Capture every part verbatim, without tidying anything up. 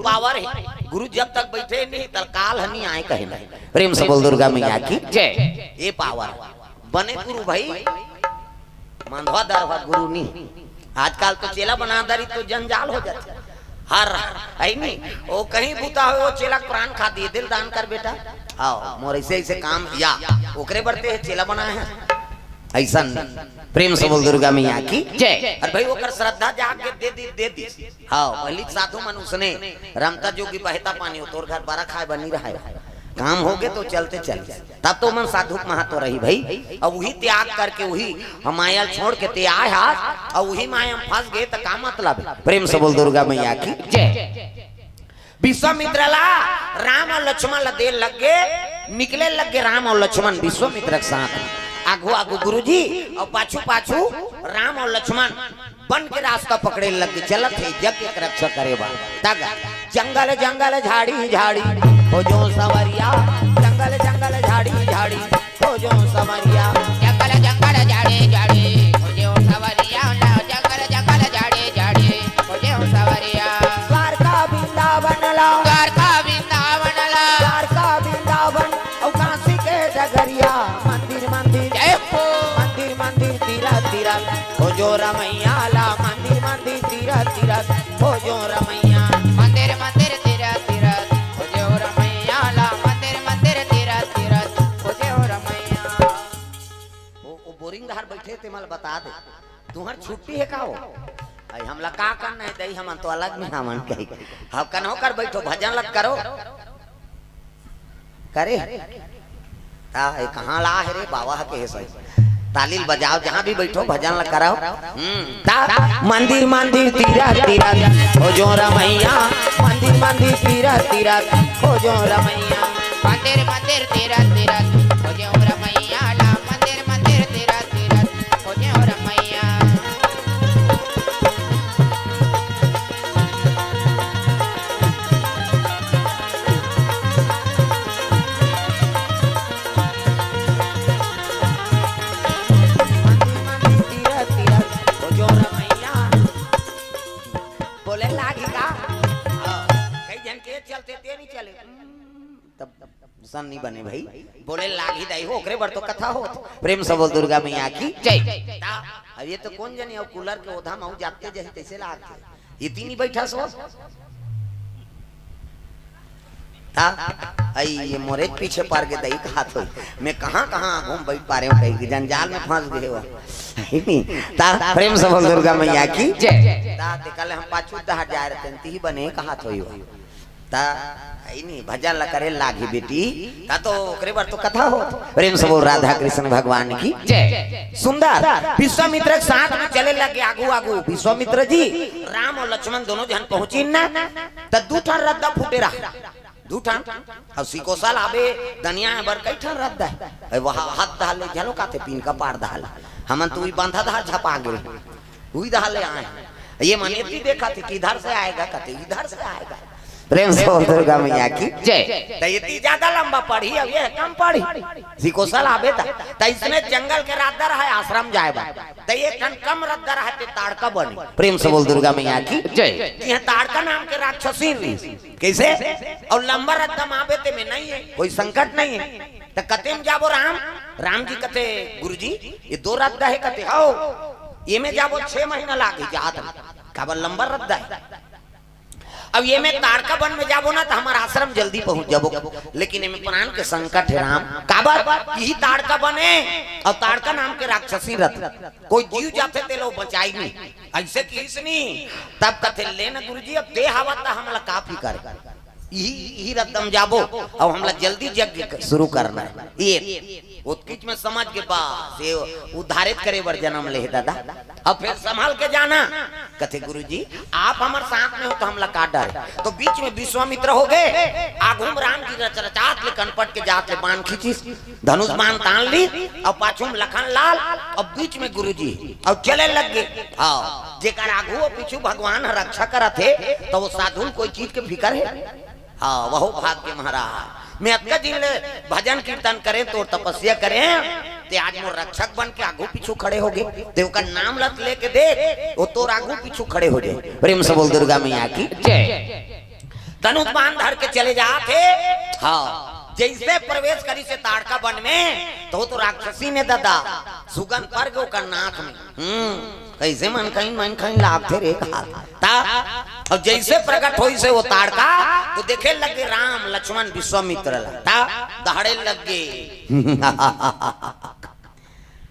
Power हे। गुरु जब तक बइठे नहीं, तब काल ह नइ आय कहे नहीं। प्रेम से बोल दुर्गा मैया की। जय। ये पावर बने गुरु भाई, मंधवा दरवा गुरु नहीं। आजकल तो चेला बना दरी तो जंजाल हो जाथे। हर, है नहीं, वो कहीं बूता हो, वो चेला के प्राण खा दिए, दिल दान कर बेटा। आओ, मोर ऐसे ऐसे काम या, ओकरे बर ते चेला बनाए हैं। ऐसन प्रेम से बोल दुर्गा मैया की। जय। अरे भाई, ओकर श्रद्धा जाग के दे दी, दे दी। हाँ, पहली साधु मन उसने रमता जोगी बहता पानी हो, तोर घर बरा खाए बनी रहा है। काम होगे तो चलते चल, तब तो मन साधु के महत्व रही भाई। अब वही त्याग करके वही हम आयल छोड़ के ते आए हाथ, अब वही माय हम फंस गए तो का मतलब है? प्रेम से बोल दुर्गा मैया की। जय। विश्वामित्र ला राम और लक्ष्मण ला देर लग गए, निकले लग गए राम और लक्ष्मण विश्वामित्र के साथ। आगू आगू गुरुजी और पाछू पाछू राम और लक्ष्मण बन के रास्ता पकड़े लग गए, चलत हे यज्ञ के रक्षा करे बर। तग जंगल जंगल झाड़ी झाड़ी खोजो सवरिया, जंगल जंगल झाड़ी झाड़ी खोजो सवरिया। जंगल जंगल झाड़ी झाड़ी खोजो सवरिया, ना जंगल जंगल झाड़ी झाड़ी खोजो सवरिया। द्वारका वृंदावन ला, द्वारका वृंदावन ला। द्वारका वृंदावन अउ काशी के डगरिया। मंदिर मंदिर, जय हो। मंदिर मंदिर तीरथ तीरथ खोजो रमैया ला। मंदिर मंदिर तीरथ तीरथ खोजो रमैया। मंदिर मंदिर तीरथ तीरथ खोजो रमैया ला। मंदिर मंदिर तीरथ तीरथ खोजो रमैया। वो, वो बोरिंग धार बैठे ते मला बता दे, तुहर छुट्टी है का हो? अई हमला का करना है दई, हमन तो अलग में हमन कही। हम कन्हो कर बैठो, भजन लग करो। करे? ता, ए, कहाँ ला है रे बाबा के है सही? तालील बजाओ, जहाँ भी बैठो, भजन ला कराओ। हम्म, ता, मंदिर, मंदिर, तीरथ, तीरथ, खोजो रमैया। मंदिर, मंदिर, तीरथ, तीरथ, खोजो रमैया। मंदिर, मंदिर, तीरथ, तीरथ, खोजो रमैया। ला, मंदिर, मंदिर, तीरथ, तीरथ, खोजो रमैया। बोले लागी का? हाँ, कई झन के चलते ते नहीं चले। तब सन नहीं बने भाई, बोले लागी दाई हो, ओकरे बर तो कथा हो। प्रेम से बोल दुर्गा मैया की जय। ता, अब ये तो कोन जनी, अब कूलर के ओधा में जाते जही तैसे लागथे। ये तीन ही बैठा सो। ता, आई ये मोरे पीछे पार के दई कहा थोई। मैं कहाँ कहाँ घूम बैठ पा रहे हूँ, कहीं के जंजाल में फंस गए हो। है नहीं? ता, प्रेम से बोल दुर्गा मैया की जय। ता, ते कल हम पाछू दहा जा रहे थे, ती ही बने कहा थोई हो। ता, है नहीं, भजन ला करे लागी बेटी, ता तो ओकरे बर तो कथा हो। प्रेम से बोल राधा कृष्ण भगवान की जय। सुंदर, विश्वामित्र के साथ में चले लगे आगू आगू। विश्वामित्र जी, राम और लक्ष्मण दोनों जन पहुंची ना, त दू ठन रद्दा फूटे रहा। दू ठन, अब सिकोसा लाबे, दनिया बर कई ठन रद्दा है। ए, वहाँ हाथ दहा ले, झलो काथे पीन का पार दहा ले। हमन तो उही बांधा दहा झपा गे। उही दहा ले आए हैं। ये मन एती देखा थे, किधर से आएगा, कहते इधर से आएगा। प्रेम से बोल दुर्गा मैया की जय। त एती ज्यादा लंबा पढ़ी, अब ये कम पढ़ी। सिकोसा लाबे ता, त इसने जंगल के रद्दा रहा है, आश्रम जाए बा। त एक ठन कम रद्दा रहा ते ताड़का बने। प्रेम से बोल दुर्गा मैया की जय। ये ताड़का नाम के राक्षसी रही। कैसे? और लंबा रद्दा माबे ते में नहीं है, कोई संकट नहीं है। त कते में जाबो राम? राम जी कथे, "गुरुजी, ये दो रद्दा है।" कथे, "हौ, ये में जाबो छह महीना लागी जात में।" काबर लंबा रद्दा है। अब ये में ताड़का बन में जाबो ना, त हमर आश्रम जल्दी पहुंच जाबो, लेकिन एमे प्राण के संकट है राम। काबर? यही ताड़का बने और ताड़का नाम के राक्षसी रथ, कोई जीव जाथे ते लो बचाई नहीं, ऐसे किस नहीं। तब कथे, "ले ना गुरुजी, अब ते हवा त हमला का फिकर है, यही, यही रद्दा में जाबो, अब हमला जल्दी यज्ञ क-, शुरू करना है।" ये ओतकीच में समझ के बस, ये उद्धारित करे बर जन्म ले हे दादा। अब फिर संभाल के जाना। कथे, "गुरुजी, आप हमर साथ में हो तो हमला का डर है?" तो बीच में विश्वामित्र हो गए, आगू में राम जी रच रचात ले कनपट के जात ले बाण खींचिस, धनुष बाण तान ली, और पाछू में लखन लाल, और बीच में गुरुजी, और चले लग गए। हाँ, जेकर आगू और पीछू भगवान ह रक्षा करत हे, तो वो साधु ल कोई चीज के फिकर है? हाँ, वहो भाग्य महाराज। मैं अतका दिन ले भजन कीर्तन करें, तोर तपस्या करें, ते आज मोर रक्षक बन के आगू पीछू खड़े हो गए। ते ओकर नाम लत लेके देख, वो तोर आगू पीछू खड़े हो जाए। प्रेम से बोल दुर्गा मैया की जय। धनुष बाण धर के चले जात हे। हाँ, जइसे प्रवेश करिस हे ताड़का वन में, त ओ तो राक्षसी ने ददा सुगंध पर गे ओकर नाक में। हम्म, कइसे मन खइन मन खइन लागथे रे कहा। त अब जइसे प्रकट होइस हे ओ ताड़का, त देखे लगे राम लक्ष्मण विश्वामित्र ला, त दहाड़े लगे।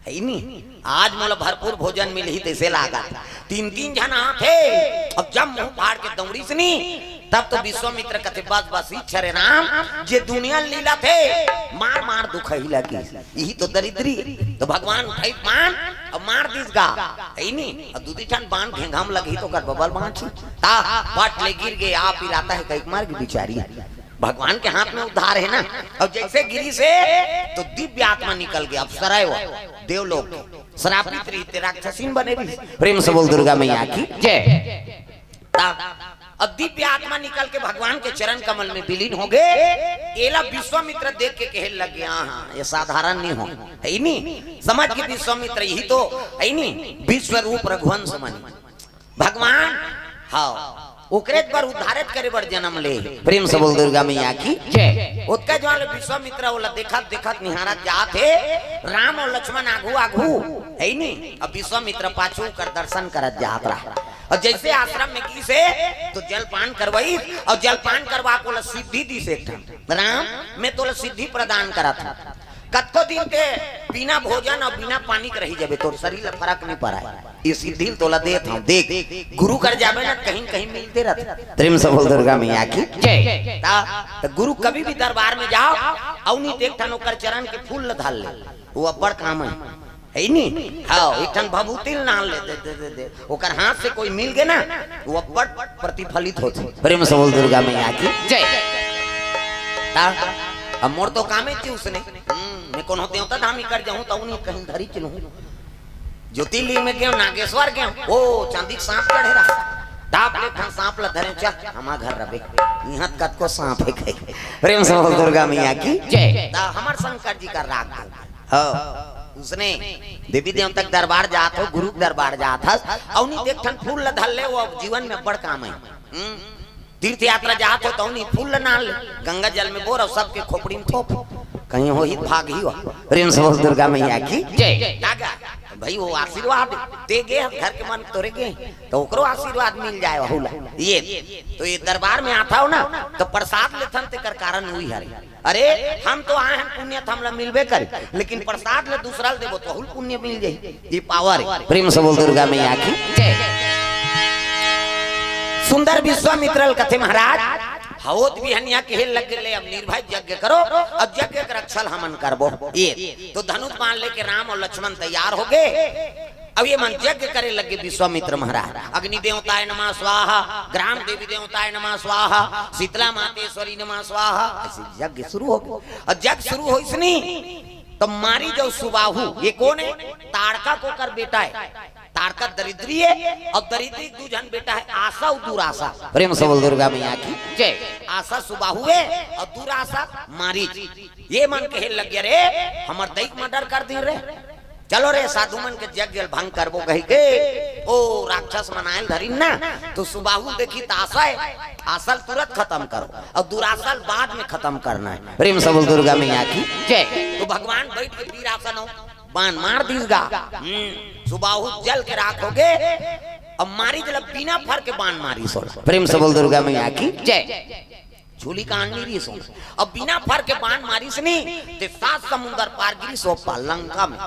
हे नी, आज मोला भरपूर भोजन मिलही तइसे लागत। तीन तीन झन आत हे, अब जब मुंह फाड़ के दौड़िस नी, तब तो विश्वामित्र कथे, "बस बस, इच्छा रे राम, जे दुनिया लीला थे, मार मार दुखही लगिस, इही तो दरिद्री।" तो भगवान उठाइस बाण, अब मार दिस गा, हे नी, अब दू तीन ठन बाण घेंघा म लगही त ओकर बबल बाँचही। ता पट ले गिर गे, आप इलाता हे कहिके मर गे बिचारी। भगवान के हाथ में उद्धार हे ना। अब जइसे गिरिस हे तो दिव्य आत्मा निकल गे, अप्सरा हे वो, देवलोक के। श्रापित रहिस ते राक्षसीन बने रहिस। प्रेम से बोल दुर्गा मैया की जय। ता अब दिव्य आत्मा निकल के भगवान के चरण कमल में विलीन हो गे। एला विश्वामित्र देख के कहे लग गे, "हाँ, हाँ, ये साधारण नहीं हो, हे नी?" समझ गे विश्वामित्र, यही तो हे नी, विश्व रूप रघुवंश मनी। भगवान, हाँ, ओकरे बर उद्धारित करे बर जन्म ले। प्रेम से बोल दुर्गा मैया की जय। ओतका जवान ले विश्वामित्र ओला देखत देखत निहारत जात हे, राम अउ लक्ष्मण आघू आघू, हे नी? अब विश्वामित्र पाछू कर दर्शन करत जात रहा। अउ जइसे आश्रम में गिस हे तो जलपान करवाइस, अउ जलपान करवा के ओला सिद्धि दिस एक ठन, "राम, मैं तोला सिद्धि प्रदान करत हूँ, कतको दिन ते बिना भोजन अउ बिना पानी के रही जबे, तोर शरीर ला फरक नहीं पड़ाय, ये सिद्धि ल तोला देत हूँ, देख, गुरु कर जाबे ना, कहीं कहीं मिलते रहते।" प्रेम से बोल दुर्गा मैया की जय। ता, त गुरु कभी भी दरबार में जाव, अउ नहीं देख ठन ओकर चरण के फूल ल धर ले, वो अब्बड़ काम हे, हे नी? हाँ, एक ठन भभूति ल नान ले, दे, दे, दे, दे। ओकर हाथ से कोई मिल गे ना, वो अब्बड़ प्रतिफलित होथे। प्रेम से बोल दुर्गा मैया की जय। ता, अब मोर तो कामे थी उसने, हम्म, मैं कोनो देवता धाम ही कर जाऊं, तो उन्हीं कहीं धरी चलूं। ज्योतिर्लिंग में गेंव, नागेश्वर गेंव, ओ चांदी के सांप चढ़े रहा, डाप ले ठन सांप ला धरे, चल, हमार घर रबे, इहाँ कतको सांप हे कहे। प्रेम से बोल दुर्गा मैया की जय। ता हमर शंकर जी का राग दे। हाँ, उसने देवी देवता के दरबार जात हो, गुरु के दरबार जात हस, अउ नहीं देख ठन फूल ल धर ले, वो जीवन में बड़ काम हे। हम्म, तीर्थ यात्रा जात हो, तो नहीं फूल ल नान ले, गंगा जल में बोर अउ सबके खोपड़ी में थोप, कहीं होही भागही हो। प्रेम से बोल दुर्गा मैया की जय। लागा, भाई वो आशीर्वाद दे गे हे, घर के मन तोरे गे, तो ओकरो आशीर्वाद मिल जाय, वहू ला। ये, तो ये दरबार में आथव ना, तो प्रसाद लेथन, तेकर कारण उही हरे। अरे, हम तो आए हन पुण्य, त हमला मिलबे करे, लेकिन प्रसाद ले दूसरा ल देबो, तो वहू ल पुण्य मिल जाही। ये power हे। प्रेम से बोल दुर्गा मैया की जय। सुंदर विश्वामित्र ल कथे महाराज, हवोत बिहनिया कहे लग ले, "अब निर्भय यज्ञ करो, अब यज्ञ के रक्षा ल हमन करबो।" ये तो धनुष बाण लेके राम अउ लक्ष्मण तैयार हो गे। अब ये मन यज्ञ करे लग गे विश्वामित्र महाराज, "अग्नि देवताय नमः स्वाहा, ग्राम देवी देवताय नमः स्वाहा, शीतला मातेश्वरी नमः स्वाहा।" अइसे यज्ञ शुरू हो गे। अउ यज्ञ शुरू होइस नी, त मारीच अउ सुबाहु, ये कोन हे? ताड़का के ओकर बेटा हे। ताड़का दरिद्री हे, अउ दरिद्री के दू झन बेटा हे, आशा अउ दुराशा। प्रेम से बोल दुर्गा मैया की जय। आशा सुबाहु हे, अउ दुराशा मारीच। ये मन कहे लग गे, "रे, हमर दई के murder कर दिन रे, चलो रे, साधु मन के यज्ञ ल भंग करबो," कहि के ओ राक्षस मन आय ल धरिन ना, तो सुबाहु ल देखिस त आशा हे, आशा ल तुरंत खतम करो, अउ दुराशा ल बाद में खतम करना हे। प्रेम से बोल दुर्गा मैया की जय। तो भगवान बइठ के वीर आसन हो, बाण मार दिस गा। हम्म, सुबाहु जल के राख हो गे। अब मारीच ला बिना फर के बाण मारिस ओला। प्रेम से बोल दुर्गा मैया की जय। छूली कान नहीं रहिस ओला। अब बिना फर के बाण मारिस नी, ते सात समुंदर पार गिरिस ओ पार लंका में।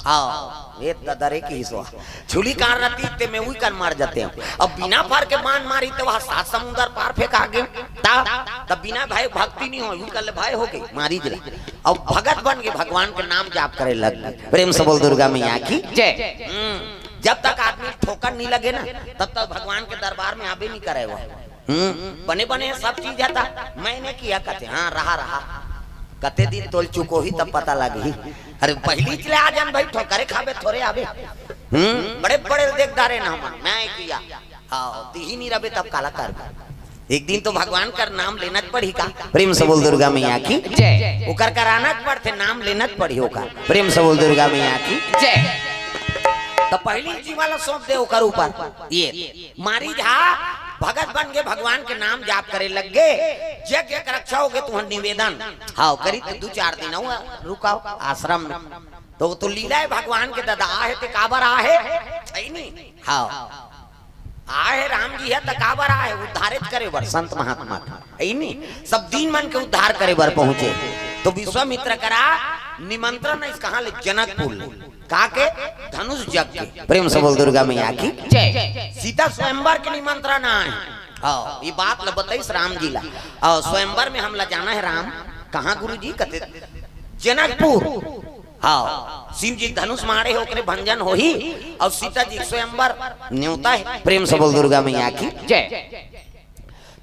हाँ, ये ददरे की सो। छूली कान रहती ते मैं उही कन मर जातेंव। अब बिना फर के बाण मारिस ते वहाँ सात समुंदर पार फेंका गे। ता, तब बिना भय भक्ति नहीं हो, उही कन ले भय हो गे, मारीच ला। अब भगत बन गे, भगवान के नाम जाप करे लग गे। प्रेम से बोल दुर्गा मैया की जय। हम्म, जब तक आदमी ठोकर नहीं लगे ना, तब तक भगवान के दरबार में आबे नहीं करे वो। हम्म, बने बने सब चीज हे ता, "मैंने किया" कथे, "हाँ, रहा, रहा। कते दिन तोल चुकोही तब पता लगही।" अरे पहिलीच ले आ जान भाई, ठोकरे खाबे थोरे आबे। हम्म, बड़े बड़े देख डारे ना हमन, "मैं किया।" हाँ, तिही नहीं रबे तब काला करबे। एक दिन तो भगवान कर नाम लेना च पड़ही का। प्रेम से बोल दुर्गा मैया की जय। ओकर कराना च पड़थे, नाम लेना च पड़ही ओकर। प्रेम से बोल दुर्गा मैया की जय। तो पहिली जीवा ला सौंप दे ओकर ऊपर। ये मारीच हा भगत बन गे, भगवान के नाम जाप करे लग गे, यज्ञ के रक्षा हो गे, तुहर निवेदन। हाँ, करी तो दू चार दिन अउ रुकाव आश्रम में। तो वो तो लीला हे भगवान के, ददा आहे ते काबर आहे, हे नी? हाँ, आहे राम जी हे त काबर आहे, उद्धारित करे बर संत महात्मा के, हे नी? सब दीन मन के उद्धार करे बर पहुंचे। तो विश्वामित्र करा निमंत्रण अइस, कहाँ ले? जनकपुर ले। का के? धनुष यज्ञ के। प्रेम से बोल दुर्गा मैया की। जय। सीता स्वयंवर के निमंत्रण आए। हाँ, ये बात ल बताइस राम जी ला। और स्वयंवर में हमला जाना हे राम। कहाँ गुरु जी? कथे जनकपुर। हाँ, शिव जी धनुष मारे हे, ओकरे भंजन होही। और सीता जी के स्वयंवर नेवता हे। प्रेम से बोल दुर्गा मैया की। जय।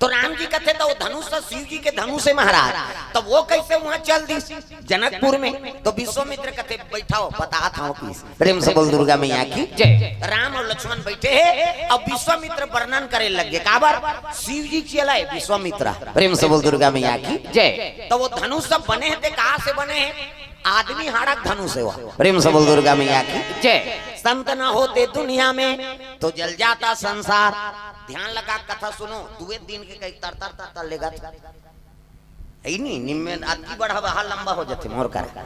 तो राम जी कथे, तो वो धनुष तो शिव जी के धनुष हे महाराज, तो वो कैसे वहां चल दिस जनकपुर में? तो विश्वामित्र कथे, बैठाव, बतात हंव किस। प्रेम से बोल दुर्गा मैया की। जय। राम और लक्ष्मण बैठे हे, अब विश्वामित्र वर्णन करे लग गे, काबर? शिव जी के चेला हे विश्वामित्र। प्रेम से बोल दुर्गा मैया की। जय। तो वो धनुष सब बने हे, ते कहाँ से बने हे? आदमी हाड़ा के धनुष हे वो। प्रेम से बोल दुर्गा मैया की। जय। संत न होते दुनिया में तो जल जाता संसार। ध्यान लगा के कथा सुनो, दुए दिन के कहीं तर तर तर तर लेगथे। हे नी, निम्मे अतकी बड़ हवा, हा लंबा हो जाथे मोर करा।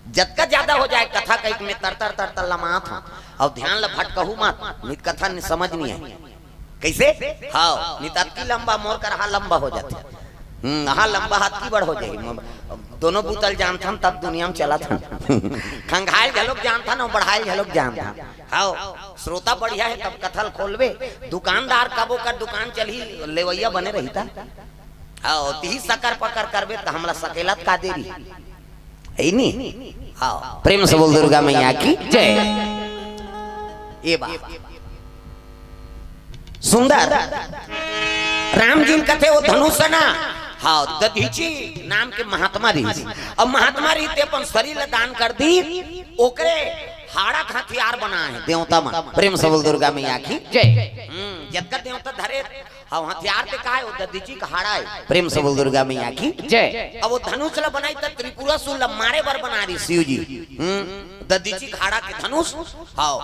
जतका ज्यादा हो जाए कथा, कहिके मैं तर तर तर तर लमात हंव। अउ ध्यान ल भटकहू मत, नहीं त कथा समझ नहीं आए। कैसे? हाँ, नहीं त अतकी लंबा मोर करा हा लंबा हो जाथे। हम्म, हा लंबा हा अतकी बड़ हो जाही। म-, दोनों बुता ल जानथन तब दुनिया में चलत हन। खंगाल घलोक जानथन अउ बढ़ाल घलोक जानथन। हाँ, श्रोता बढ़िया हे तब कथा ल खोलबे। दुकानदार कब ओकर दुकान चलही, लेवइया बने रही त। हाँ, तिही सकर पकर करबे त हमला सकेला त का देरी? हे नी? हाँ, प्रेम से बोल दुर्गा मैया की। जय। ये बात सुंदर। राम जी कथे वो धनुष ना, हाँ, दधीचि नाम के महात्मा रहिस। अब महात्मा रहिस ते अपन शरीर ला दान कर दिस, ओकरे हाड़ा के हथियार बनाए हे देवता मन। प्रेम से बोल दुर्गा मैया की। जय। हम्म, जतका देवता धरे, हाँ, हथियार ते का हे, वो दधीचि के हाड़ा हे। प्रेम से बोल दुर्गा मैया की। जय। अब वो धनुष ला बनाइस त त्रिपुरासुर ला मारे बर बना रहिस शिव जी। हम्म, दधीचि के हाड़ा के धनुष, हाँ,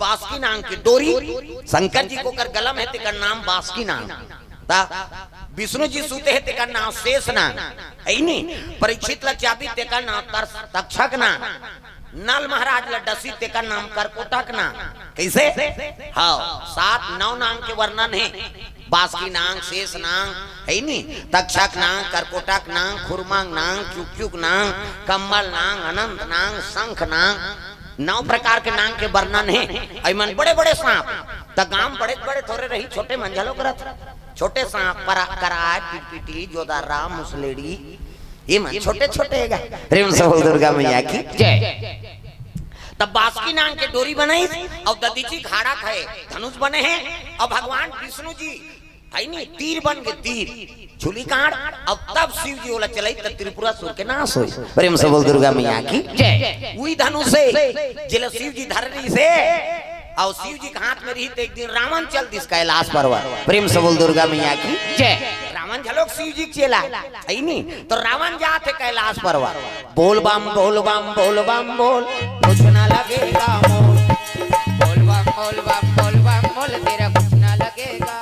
बासुकी नांग के डोरी, शंकर जी के ओकर गला में हे, तेकर नाम बासुकी नांग। त विष्णु जी सुते हे, तेकर नाम शेष नांग। हे नी? परीक्षित ला चाबिस, तेकर नाम तर-, तक्षक नांग। नल महाराज ला डसिस, तेकर नाम करकोटक नांग। कैसे? हाँ, सात नौ नांग के वर्णन हे। बासुकी नांग, शेष नांग, हे नी? तक्षक नांग, करकोटक नांग, खुरमांग नांग, चुकचुक नांग, कंबल नांग, अनंत नांग, शंख नांग, नौ प्रकार के नांग के वर्णन हे। अइ मन बड़े बड़े सांप, त गांव बड़े बड़े थोरे रही, छोटे मन घलोक रहिथे। छोटे सांप, परा-, कराय, पिटपिटी, जोदारा, मुसलेड़ी, ये मन छोटे छोटे हे गा। प्रेम से बोल दुर्गा मैया की। जय। तब बासुकी नांग के डोरी बनाइस, अउ दधीचि के हाड़ा के धनुष बने हे, अउ भगवान विष्णु जी, हे नी, तीर बन के तीर, छुली कांड़, अउ तब शिव जी ओला चलाइस त त्रिपुरासुर के नाश होइस। प्रेम से बोल दुर्गा मैया की। जय। उही धनुष हे, जेला शिव जी धरे रहिस हे, अउ शिव जी के हाथ में रहिस त एक दिन रावण चल दिस कैलाश पर्वत। प्रेम से बोल दुर्गा मैया की। जय। रावण घलोक शिव जी के चेला हे, हे नी? तो रावण जात हे कैलाश पर्वत। बोल बम, बोल बम, बोल बम, बोल, कुछ ना लगेगा मोल। बोल बम, बोल बम, बोल बम, बोल, तेरा कुछ ना लगेगा।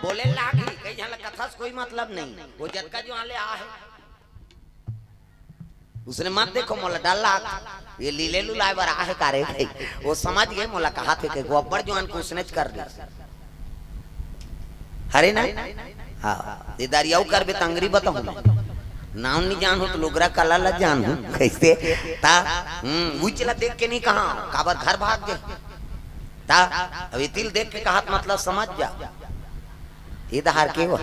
बोले लागही, कई झन ला कथा से कोई मतलब नहीं। वो जतका जो आले आ हे। उसने मत देखो मोला डर लाग, ये लीले लुलाए बर आहे का रे भाई। वो समझ गे मोला कहाथे के, वो अब्बड़ जुआन के उसने च कर दे। हरे ना? हाँ, ये दारी अउ करबे त अंगरी बताहूँ मैं। नाम नहीं जानहूँ त लुगरा कला ला जानहूँ। कैसे? ता, हम्म, उचला देख के नहीं कहा, काबर घर भाग गे। ता, अब ये तिल देख के कहा त मतलब समझ जा। ये दहार के हो।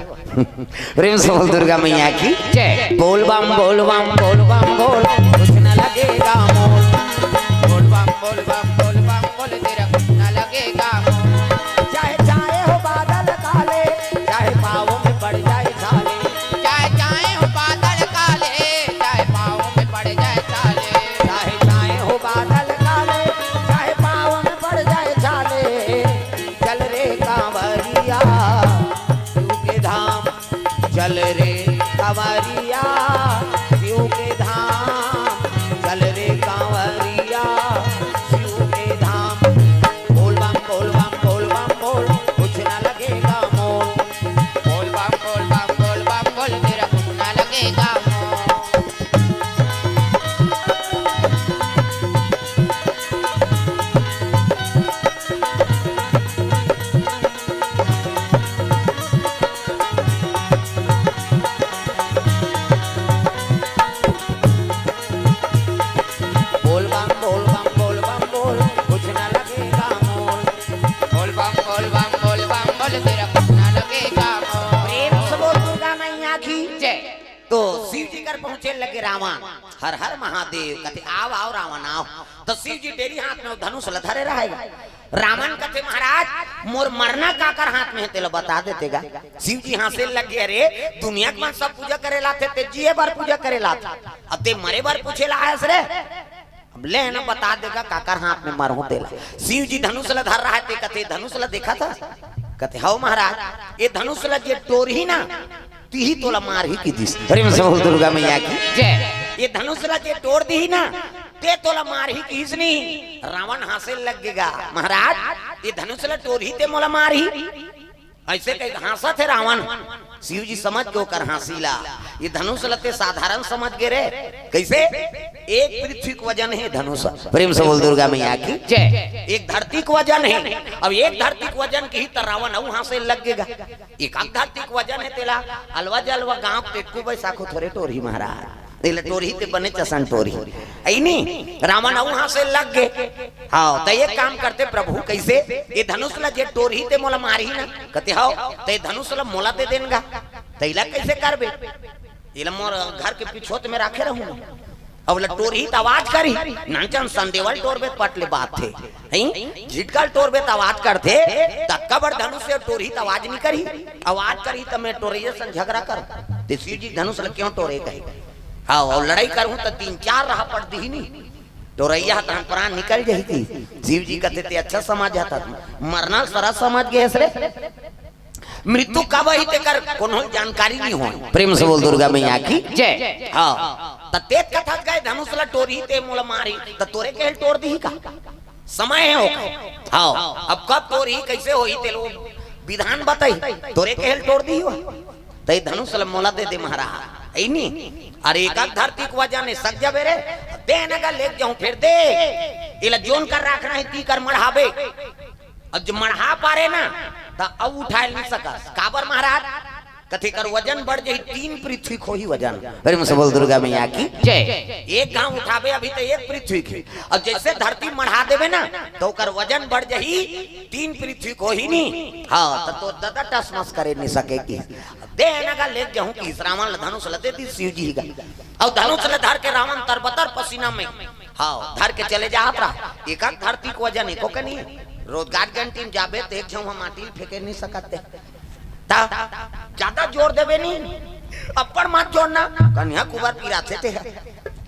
प्रेम से बोल दुर्गा मैया की। जय। बोल बम, बोल बम, बोल बम, बोल, कुछ न लगेगा मोल। बोल बम, बोल बम, बोल बम, बोल, तेरा कुछ न लगेगा मोल। चाहे छाए हो बादल काले, चाहे पाँव में पड़ जाए छाले। चाहे छाए हो बादल काले, चाहे पाँव में पड़ जाए छाले। चाहे छाए हो बादल काले, चाहे पाँव में पड़ जाए छाले। चल रे कांवरिया, शिव के धाम। चल रे कांवरिया, शिव के धाम। चल रे कांवरिया, शिव के धाम। बोल बम, बोल बम, बोल बम, बोल, कुछ ना लगेगा मोल। शिव जी कर पहुंचे लगे रावण। हर हर महादेव कथे, "आव, आव रावण, आव।" त शिव जी डेरी हाथ में धनुष ल धरे रहेगा। रावण कथे, "महाराज, मोर मरना काकर हाथ में हे, तेला बता देते गा।" शिव जी हंसे लगे, "अरे, दुनिया के मन सब पूजा करे लाथे, ते जिए बर पूजा करे लाथे, अब ते मरे बर पूछे ला आयस रे?" अब ले ना, बता देगा काकर हाथ में मरहूं तेला। शिव जी धनुष ल धर रहा हे, ते कथे, "धनुष ल देखा था?" कथे, "हव महाराज, ये धनुष ल जे टोरही ना, तिही तोला मारही," किहिस। प्रेम से बोल दुर्गा मैया की। जय। "ये धनुष ल जे टोर दिही ना, ते तोला मारही," किहिस नी। रावण हंसे लग गेगा, "महाराज, ये धनुष ल टोरही ते मोला मारही?" अइसे कहि के हंसत हे रावण। शिव जी समझ गे ओकर हंसी ला। "ये धनुष ल ते साधारण समझ गे रे, कइसे? एक पृथ्वी के वजन हे धनुष।" प्रेम से बोल दुर्गा मैया की। जय। "एक धरती के वजन हे।" अब एक धरती के वजन किही त रावण अउ हंसे लग गेगा। "एक आध धरती के वजन हे तेला अलवा जलवा गांव के टेटकू बैसाखू थोरे टोरही महाराज, तेला टोरही ते बने चसन टोरही।" अइ नी, रावण अउ हंसे लग गे। "हव, त एक काम करते प्रभु, कइसे? ये धनुष ल जे टोरही ते मोला मारही ना?" कथे, "हव, त ये धनुष ल मोला दे देन गा, त एला कइसे करबे? एला मोर घर के पिछोत में राखे रहूं, अब ल टोरही त आवाज करही, नानचन संदेवल टोरबे त पट ले बात हे, हई? झिटकल टोरबे त आवाज करथे, त अतका बड़ धनुष ल टोरही त आवाज नी करही, आवाज करही त मैं टोरइया सन झगरा कर।" ते शिव जी धनुष ल क्यों टोरे कहे? हव, अउ लड़ाई करहूं त तीन चार राह पट दिही नी। टोरइया ह तहन प्राण निकल जही कि। शिव जी कथे, "ते अच्छा समझ जाता, मरना सरस समझ गे हस रे। मृत्यु कब आही तेकर कोनो जानकारी नी होय।" प्रेम से बोल दुर्गा मैया की। जय। हव, त ते कथस गा धनुष ल टोरही ते मोला मारही, त तोरे कहे ल टोर दिही का? समय हे ओकर। हव, अब कब टोरही, कइसे होही, तेला विधान बताही, तोरे कहे ल टोर दिही वो। त ये धनुष ल मोला दे दे महाराज, अइ नी? अरे एक आध धरती के वजन हे, सक जाबे रे, दे न गा, लेग जाहूं फेर दे। एला जोन कर राखना हे, ती कर मढ़ाबे। अब जे मढ़ा पारे ना, त अउ उठाय ल नी सकस। काबर महाराज? कथे कर वजन बढ़ जही, तीन पृथ्वी के होही वजन। प्रेम से बोल दुर्गा मैया की। जय। एक घांव उठाबे अभी त एक पृथ्वी के, अब जइसे धरती मढ़ा देबे ना, त ओकर वजन बढ़ जही, तीन पृथ्वी के होही नी। हव, त तोर ददा टसमस करे नी सके कि। दे न गा, लेग जाहूं किहिस, रावण ल धनुष ल दे दिस शिव जी गा। अउ धनुष ल धर के रावण तरबतर पसीना में, हव, धर के चले जात रहा। एक आध धरती के वजन एको के नी। रोजगार गंटी म जाबे त एक झन ह माटी ल फेंके नी सकत हे। त जादा जोर देबे नी, अब्बड़ मत जोर ना, कनिहा कुबर पिराथे ते ह।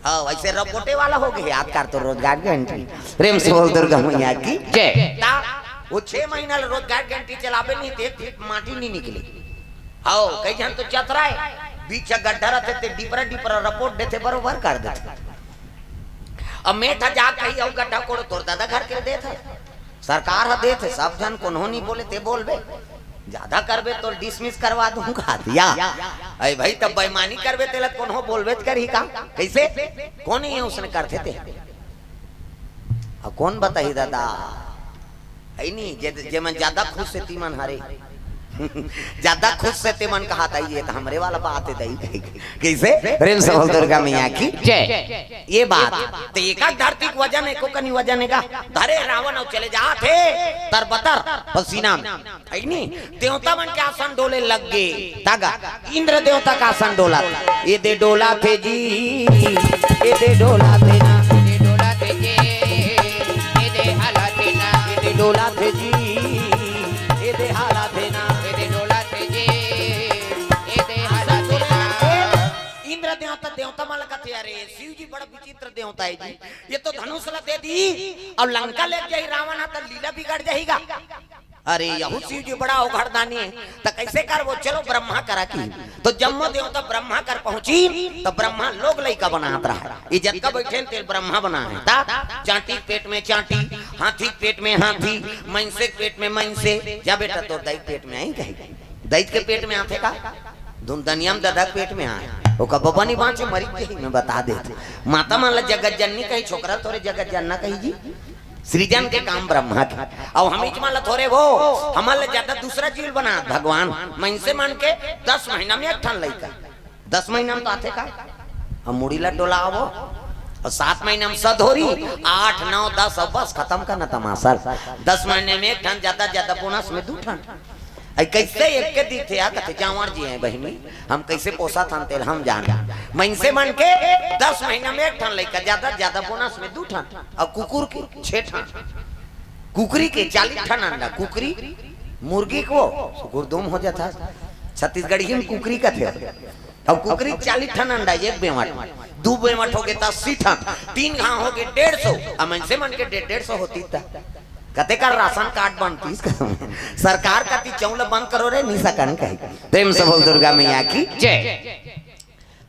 हव, अइसे रपोटे वाला हो गे, याद कर तो रोजगार गंटी। प्रेम से बोल दुर्गा मैया की। जय। त ओ छह महीना ले रोजगार गंटी चलाबे नी, त एक फीट माटी नी निकले। हव, कई झन तो चतराय, बीच गड्ढा रथे ते डिपरा डिपरा रपोट देथे, बरोबर कर देथे। अब मेठ ह जा कही अउ गड्ढा कोड़ो, तोर ददा घर के देथे, सरकार ह देथे, सब झन कोनो नी बोले, ते बोलबे। जादा करबे तो dismiss करवा दूंगा दिया। अरे भाई, तब बेईमानी करबे तेला कोनो बोलबे त करही का? कइसे? कोन हे उसने करथे ते? अब कोन बताही दादा? हइ नी, जे, जे मन जादा खुश हे, ती मन हरे। जादा खुश हे, ते मन कहा, "दाई, ये त हमरे वाला बात हे, दाई।" कइसे? प्रेम से बोल दुर्गा मैया की। जय। ये बात। त एका धरती के वजन हे, एको कनी वजन हे का? धरे रावण अउ चले जात हे, तरबतर, पसीना में। हइ नी? देवता मन के आसन डोले लग गे। तागा, इंद्र देवता के आसन डोलत। ए दे डोलत हे जी, ए दे डोलत हे ना। ए दे डोलत हे जी, ए दे हालत हे ना। ए दे डोलत हे जी, ए दे हालत हे ना। ए दे डोलत हे जी, ए दे हालत हे ना। इंद्र देवता, देवता मन ल कथे, "अरे, शिव जी बड़ा विचित्र देवता हे जी। ये तो धनुष ल दे दिही अउ लंका लेग जाही रावण ह, त लीला बिगड़ जाही गा।" अरे, यहू शिव जी बड़ा अवघड़दानी हे, त कइसे करबो? चलो ब्रह्मा करा की। त जम्मो देवता ब्रह्मा कर पहुंचिन, त ब्रह्मा लोग लइका बनात रहा। ये जतका बइठे हे, तेला ब्रह्मा बनाए हे। त चांटी के पेट में चांटी, हाथी के पेट में हाथी, मइनसे के पेट में मइनसे। जा बेटा, तोर दाई के पेट में आही कहे। दाई के पेट में आथे का? धुन दनिया म ददा के पेट में आए। ओकर बबा नी बांचे, मरी जाही, मैं बता देत। माता मन ल जगत जननी कही, छोकरा ल थोरे जगत जनना कही जी। सृजन के काम ब्रह्मा के। अउ हमीच मन ल थोरे वो, हमन ल जादा दूसरा जीव बनात भगवान। मइनसे मन के दस महीना में एक ठन लइका। दस महीना में तो आथे का? हम मुड़ी ल डोलावो। अउ सात महीना में सधोरी, आठ, नौ, दस, अउ बस खतम करना तमाशा। दस महीना में एक ठन, जादा, जादा bonus में दू ठन। अई कइसे एक के दिखथे यार, कथे जांवर जी हे बहिनी, हम कइसे पोसत हन तेला हम जान। मइनसे मन के दस महीना में एक ठन लइका, जादा जादा बोनस में दू ठन। अउ कुकुर के छे ठन, कुकरी के चालीस ठन अंडा, कुकरी मुर्गी को गुरदुम हो जाता। छत्तीसगढ़ी में कुकरी कथे। अउ कुकरी चालीस ठन अंडा एक बेंवट, दू बेंवट होगे त अस्सी ठन, तीन घांव होगे डेढ़ सौ। अउ मइनसे मन के डेढ़ डेढ़ सौ होतिस त कतेक राशन कार्ड बनतिस। सरकार कति चौल बंद करो रे, नइ सकन कही। प्रेम से बोल दुर्गा मैया की जय।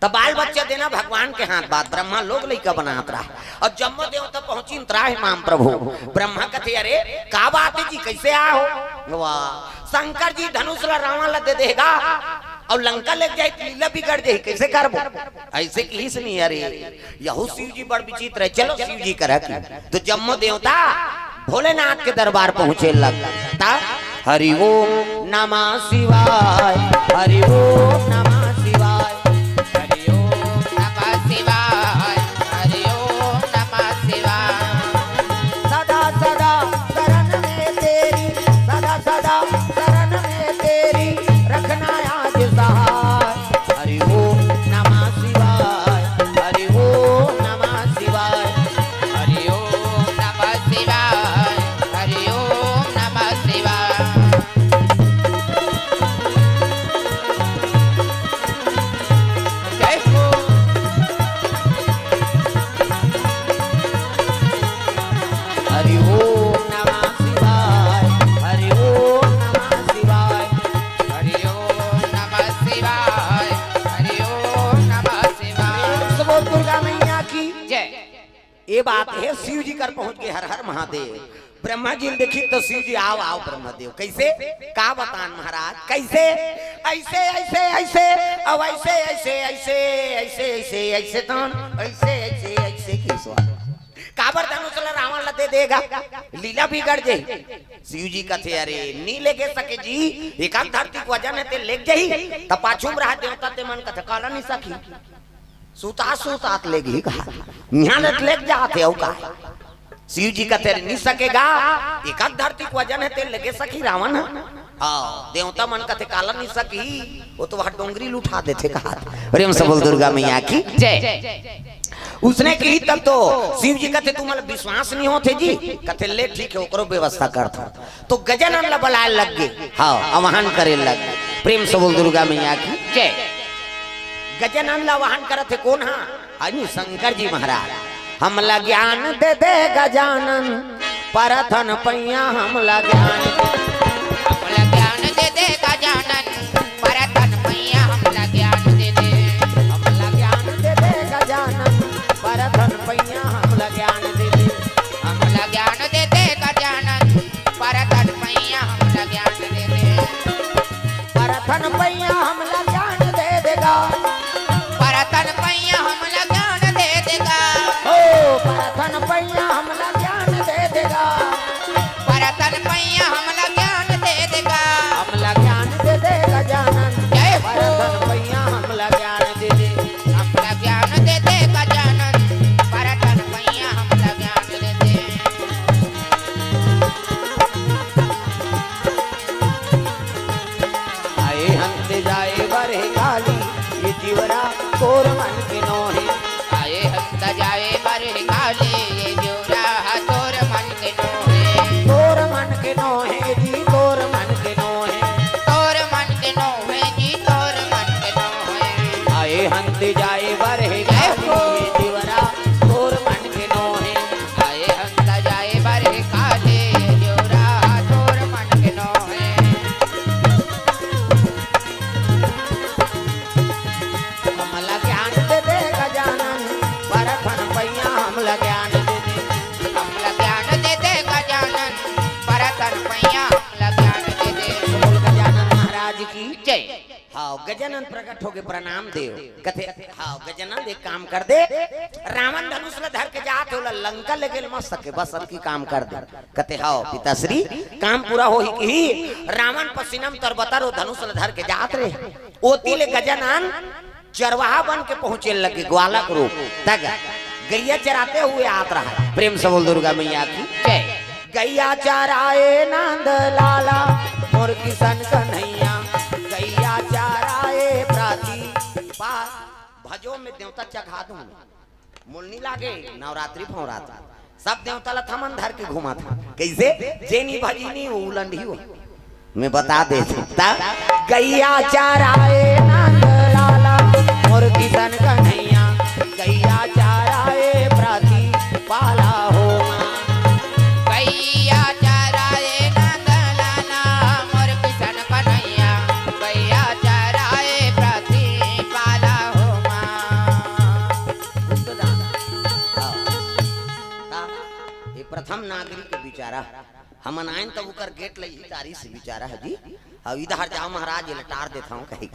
त बाल बच्चा देना भगवान के हाथ बात, ब्रह्मा लोग लइका बनात रहा अउ जम्मो देवता पहुंचिन त्राहि माम प्रभु। ब्रह्मा कथे, अरे का बात हे जी, कइसे आय हो? वाह, शंकर जी धनुष ला रावण ला दे देगा अउ लंका लेग जाही त लीला बिगड़ जाही, कइसे करबो? अइसे किहिस नहीं। अरे यहू शिव जी बड़ विचित्र हे, चलो शिव जी करा की। त जम्मो देवता भोलेनाथ के दरबार पहुंचे लग। त हरि ओम नमः शिवाय, हरि ओम नमः शिवाय। हरि ओम नमः शिवाय, हरि ओम नमः शिवाय। सदा सदा शरण में तेरी, सदा सदा शरण में तेरी, रखना याद सहाय। हरि ओम नमः शिवाय, हरि ओम नमः शिवाय। हरि ओम नमः शिवाय, हरि ओम नमः शिवाय। जय हो। हरि ओम नमः शिवाय, हरि ओम नमः शिवाय। हरि ओम नमः शिवाय, हरि ओम नमः शिवाय। प्रेम से बोल दुर्गा मैया की जय। ए बात हे, शिव जी कर पहुंच गे, हर हर महादेव। ब्रह्मा जी ल देखिस त शिव जी, आव आव ब्रह्मदेव। कइसे? का बतान महाराज, कइसे? अइसे अइसे अइसे, अउ अइसे अइसे अइसे, अइसे अइसे अइसे तन, अइसे अइसे अइसे किहिस। काबर धनुष ला रावण ला दे देगा, लीला बिगड़ जाही। शिव जी कथे, अरे नइ लेगे सके जी, एकाक धरती के वजन हे, ते लेग जाही त पाछू में रहा देवता ते मन कथे काला नइ सकही। सुता सुतात लेगही कहा, इहां ले लेग जात हे अउ का। शिव जी कथे, अरे नइ सकेगा, एकाक धरती के वजन हे, ते लेगे सकी रावण ह। हां, देवता मन कथे काला नइ सकी, ओ तो वहां डोंगरी ल उठा देथे कहा। प्रेम से बोल दुर्गा मैया की जय। उसने किहिस तब तो शिव जी कथे, तुम्हां ला विश्वास नइ होथे जी। कथे, ले ठीक हे, ओकरो व्यवस्था करथंव। त गजानन ला बलाय लग गे। हां, आवाहन करे लग गे। प्रेम से बोल दुर्गा मैया की जय। गजानन ला आवाहन करत हे कोन हा? अरे शंकर जी महाराज। हमला ज्ञान दे दे गजानन, परथन पैया हमला ज्ञान। हमला ज्ञान दे दे गजानन, परथन पैया हमला ज्ञान दे दे। हमला ज्ञान दे दे गजानन, परथन पैया हमला ज्ञान दे दे। हमला ज्ञान दे दे गजानन, परथन पैया हमला ज्ञान दे दे। परथन पैया हमला ज्ञान दे देगा। परथन पैया हमला ज्ञान दे देगा। ओ, परथन पैया हमला ज्ञान दे देगा। परथन पैया हमला ज्ञान दे देगा। हमला ज्ञान दे दे गजानन। जय हो। परथन पैया हमला ज्ञान दे दे। हमला ज्ञान दे दे गजानन। परथन पैया हमला ज्ञान दे दे। आए हंत जाए बर हे काली, ये जिवरा तोर मन के नोहे। आए हंत जाए बर हे काली, ये जिवरा तोर मन के नोहे। तोर मन के नोहे जी, तोर मन के नोहे। तोर मन के नोहे जी, तोर मन के नोहे। आए हंत जाए बर हे काली, ये जिवरा तोर मन के नोहे। आए हंत जाए बर हे काली, ये जिवरा तोर मन के नोहे। हमला ज्ञान दे दे गजानन, परथन पैया हमला ज्ञान दे दे। हमला ज्ञान दे दे गजानन, परथन पैया हमला ज्ञान दे दे। बोल गजानन महाराज की जय। हां, गजानन प्रकट होगे, प्रणाम देव। कथे, हां, गजानन एक काम कर दे, रावण धनुष ला धर के जात हे, ओला लंका ले गेल मत सके, बस अतकी काम कर दे। कथे, हां पिताश्री, काम पूरा होही किही। रावण पसीना म तरबतर ओ धनुष ला धर के जात रहे, ओती ले गजानन चरवाहा बन के पहुंचे लगे, ग्वालक रूप। त गइया चराते हुए आत रहा। प्रेम से बोल दुर्गा मैया की जय। गइया चराए नंद लाला, मोर किशन कन्हैया, गैया चाराए प्राती पा। भजो में देवता चघा दूं, मोल नी लागे, नवरात्रि फौरात। सब देवता ला थमन धर के घुमात हे। कइसे? जेनी भजिनी वो उलंढी हो। मैं बता देथंव। त गैया चाराए नंद लाला, मोर किशन कन्हैया, गैया चाराए प्राती पाला हो माँ। गैया चाराए नंद लाला, मोर किशन कन्हैया, गैया चाराए प्राती पाला हो माँ। हाँ। ता, ये प्रथम नागरिक बिचारा, हमन आएन तब ओकर गेट ल इही तारी से बिचारा हे जी। अब इधर जाओ महाराज, ये लटार देथंव कही।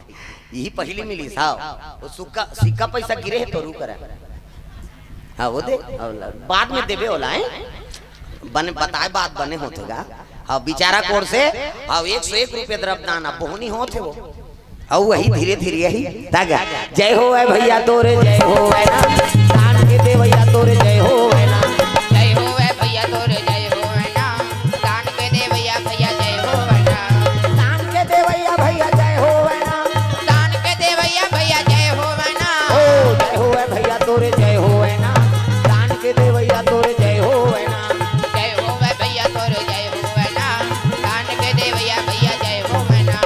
यही पहली मिली साहब, वो सुक्का, सिक्का पैसा गिरे हे तो रुक रहा। हाँ, वो दे, अब ल-, बाद में देबे वाला है। बने, बताए बात बने होथे गा। हाँ, बिचारा कोर से, हाँ, एक सौ एक रुपये द्रव्यदान, अब बोहनी होथे वो। अउ वही धीरे धीरे यही तागा। जय होवय भैया तोर जय होवय ना, दान के देवैया तोर जय होवय ना। जय होवय भैया तोर जय होवय ना, दान के देवैया भैया जय होवय ना। दान के देवैया भैया जय होवय ना। दान के देवैया भैया जय होवय ना। ओ जय होवय भैया तोर जय होवय ना, दान के देवैया तोर जय होवय ना। जय होवय भैया तोर जय होवय ना, दान के देवैया भैया जय होवय ना।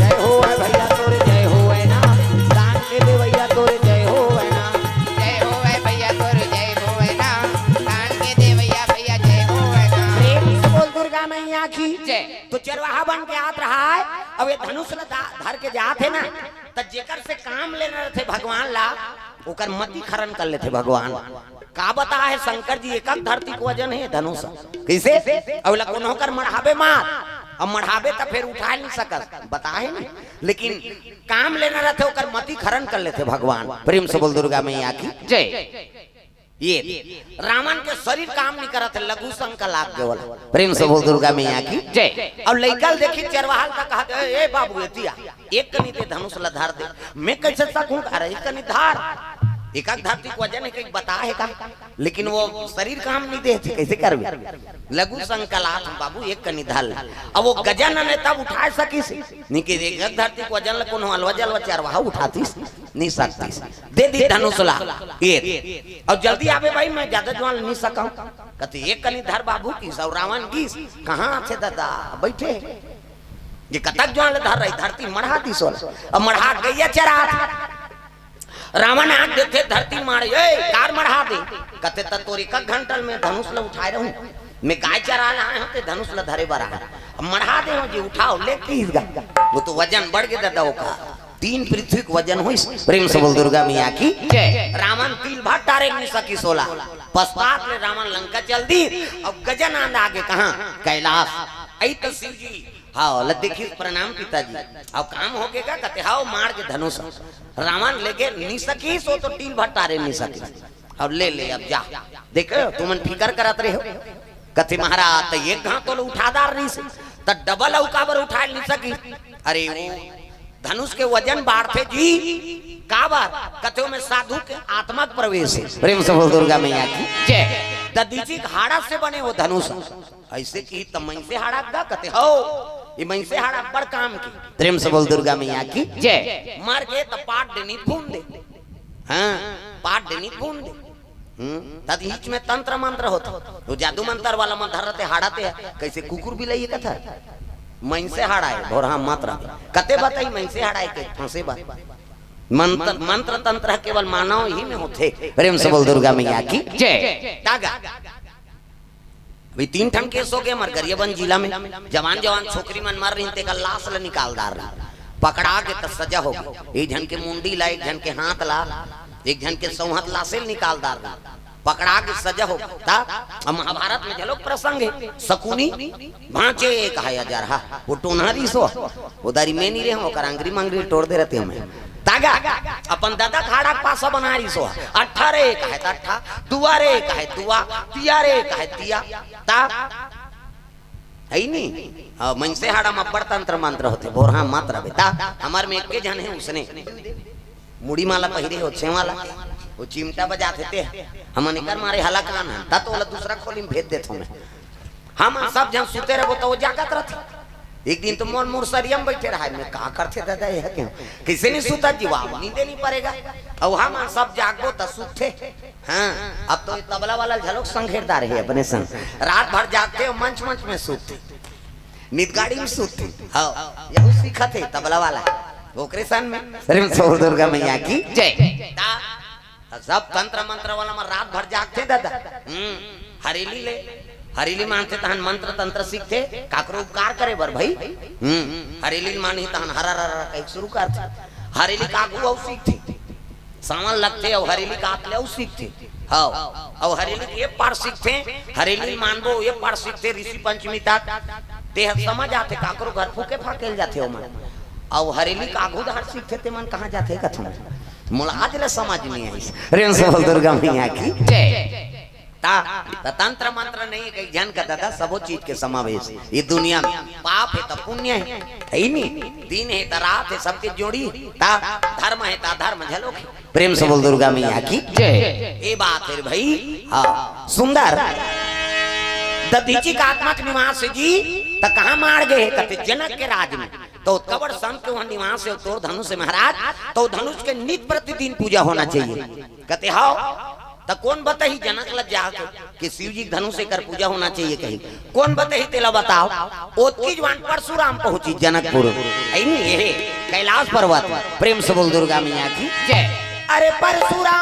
जय होवय भैया तोर जय होवय ना, दान के देवैया तोर जय होवय ना। जय होवय भैया तोर जय होवय ना, दान के देवैया भैया जय होवय ना। प्रेम से बोल दुर्गा मैया की जय। तो चरवाहा बन के आत रहा है, अब ये धनुष ल दा-, धर के जात हे ना, त जेकर से काम लेना रथे भगवान ला, ओकर मति खरन कर लेथे भगवान। का बता हे शंकर जी, एकक धरती के वजन हे धनुष। कइसे? अब ला कोनो कर मढ़ाबे मार, अब मढ़ाबे त फेर उठा नहीं सकस, बता हे नहीं। लेकिन काम लेना रथे, ओकर मति खरन कर लेथे भगवान। प्रेम से बोल दुर्गा मैया की जय। ये रावण के शरीर काम नहीं करत हे, लघु शंका लाग गए वाला। प्रेम से बोल दुर्गा मैया की जय। अब लइका ल देखी चरवाहा ल त कहत हे, ए बाबू, एती आ, एक कनी ते धनुष ल धर दे। मैं कइसे सकूं? अरे एक कनी धर, एकक धरती के वजन हे, कहीं बता हे का? लेकिन वो शरीर काम नहीं देथे, कइसे करबे? लघु शंका लात हे बाबू, एक कनी धर ले। अब वो गजन ने तब उठा सकिस, नहीं कि एकक धरती के वजन ल कोनो अलवा जलवा चरवाहा उठातिस, नहीं सकतिस। दे दी धनुष ला, एक। अउ जल्दी आबे भाई, मैं ज्यादा जुआन नहीं सकंव। कथे, "एक कनी धर बाबू," किस, अउ रावण गिस, "कहाँ आथे दादा, बइठे।" ये कतक जुआन ले धर रही, धरती मढ़ा दिस ओला। अब मढ़ा गइया चरात। रावण आंख देथे, धरती माड़े, "ए, काबर मढ़ा दे?" कथे, "त तोर एकक घंटा ल मैं धनुष ल उठाए रहूं, मैं गाय चराए ल आए हंव, ते धनुष ल धरे बर आए हंव। अब मढ़ा दे हंव जी, उठाओ," ले किस गा। वो तो वजन बढ़ गे दादा ओकर। तीन पृथ्वी के वजन होइस। प्रेम से बोल दुर्गा मैया की जय। रावण तिल भर टारे नहीं सकिस ओला। पश्चात ले रावण लंका चल दिस। अब गजन आंदा आगे कहाँ? कैलाश। अई त शिव जी, हाँ, ल देखिस, "प्रणाम पिताजी।" अब काम हो गे का? कथे, "हाँ, मार के धनुष।" रावण लेगे नहीं सकिस, वो तो तिल भर टारे नहीं सकिस। अब ले ले, अब जा। देख, तुमन फिकर करत रहे हो। कथे, "महाराज, त एक घांव तो उठा डार रहिस, त डबल अउ काबर उठा नहीं सकिस?" अरे, वो धनुष के वजन बाढ़थे जी। काबर? कथे, "ओमे साधु के आत्मा के प्रवेश हे।" प्रेम से बोल दुर्गा मैया की जय। दधीचि के हाड़ा से बने वो धनुष। अइसे कि त मइनसे हाड़ा गा? कथे, "हव, ये मइनसे हाड़ा बड़ काम के।" प्रेम से बोल दुर्गा मैया की जय। मर गे त पाट डेनी फूंद दे। हाँ, पाट डेनी फूंद दे। हम्म, तद हीच में तंत्र मंत्र होत। वो जादू मंत्र वाला मन धर रहते हाड़ाते हैं। कइसे कुकुर बिलई कथा? मइनसे हाड़ा हे, भोरहा मत रहे। कते बताई मइनसे हाड़ा हे के फंसे बा। मंत्र, मंत्र तंत्र केवल मानव ही में होथे। प्रेम से बोल दुर्गा मैया की जय। तागा। अभी तीन ठन केस हो गे हमर गरियाबंद जिला में। जवान जवान छोकरी मन मर रहिन, तेकर लाश ल निकाल डार रहिन। पकड़ा के त सजा हो गे। एक झन के मुंडी ला, एक झन के हाथ ला, एक झन के सौंहत लाशे ल निकाल डार रहिन। पकड़ा के सजा हो गे। त अब महाभारत में घलोक प्रसंग हे। शकुनी भांचे कहाय अजरहा। वो टोनहा रिसो। वो दारी में नहीं रहे, ओकर अंगरी मंगरी टोर दे रहते हमें। तागा, अपन ददा खाड़ा के पासा बना रिसो। अट्ठा रे कहे त अट्ठा, दुआ रे कहे दुआ, तिया रे कहे तिया। ता, है नी? हाँ, मइनसे हाड़ा में अब्बड़ तंत्र मंत्र होथे, भोरहा मत रहे। ता, हमर में एके झन हे उसने। मुड़ी माला पहिरे हो, छेवा ला, वो चिमटा बजाथे ते। हमन एकर मारे हलाकान हन, त तो ओला दूसरा खोली में भेज देथों मैं। हमन सब झन सुते रहिबो त वो जागत रहिथे। एक दिन तो मोर मुसरिया म बइठे रहय, मैं का करथे दादा ये ह, कइसे नइ सुतत जी, वाह, नींदे नइ परे गा। अउ हमन सब जागबो त सुतथे। हाँ, अब तो ये तबला वाला ल घलोक संघेरदार हे अपने संग, रात भर जागथे अउ मंच मंच में सुतथे, नित गाड़ी में सुतथे। हाँ, यहू सीखत हे तबला वाला, ओकरे सन में। प्रेम से बोल दुर्गा मैया की जय। ता, सब तंत्र मंत्र वाला मन रात भर जागथे दादा। हम्म, हरेली ले, हरेली मानथे तहन मंत्र तंत्र सीखथे, काकरो उपकार करे बर भाई। हम्म, हरेली मानही तहन हरा रा रा कहि शुरू करथे। हरेली के आगू अउ सीखथे, सावन लगथे अउ हरेली के आत ले अउ सीखथे। हव, अउ हरेली के ये पार सीखथे, हरेली मानबो ये पार सीखथे, ऋषि पंचमी तक। ते ह समझ आथे, काकरो घर फूके फाकेल जाथे ओमन। अउ हरेली के आगू धार सीखथे, ते मन कहाँ जाथे कथों? मोला आज ले समझ नइ आइस। प्रेम से बोल दुर्गा मैया की जय। ता, त तंत्र मंत्र नइ हे कहि झन का दादा, सबो चीज के समावेश ये दुनिया में। पाप हे त पुण्य हे, हे नी? दिन हे त रात हे, सबके जोड़ी। ता, धर्म हे त अधर्म घलोक हे। प्रेम से बोल दुर्गा मैया की जय। ये बात हे भाई। हाँ, सुंदर। दधीचि के आत्मा के निवास हे जी, त कहाँ माड़ गे हे? कथे जनक के राज में। त ओतका बड़ संत के उहाँ निवास हे, तोर धनुष हे महाराज, त ओ धनुष के नित प्रतिदिन पूजा होना चाहिए। कथे हव, त कोन बताही जनक ल जाके कि शिव जी के धनुष एकर पूजा होना चाहिए कहि? कोन बताही तेला बताव? ओतकी जुवान परशुराम पहुँचिस जनकपुर, हे नी, ये कैलाश पर्वत। प्रेम से बोल दुर्गा मैया की जय। अरे परशुराम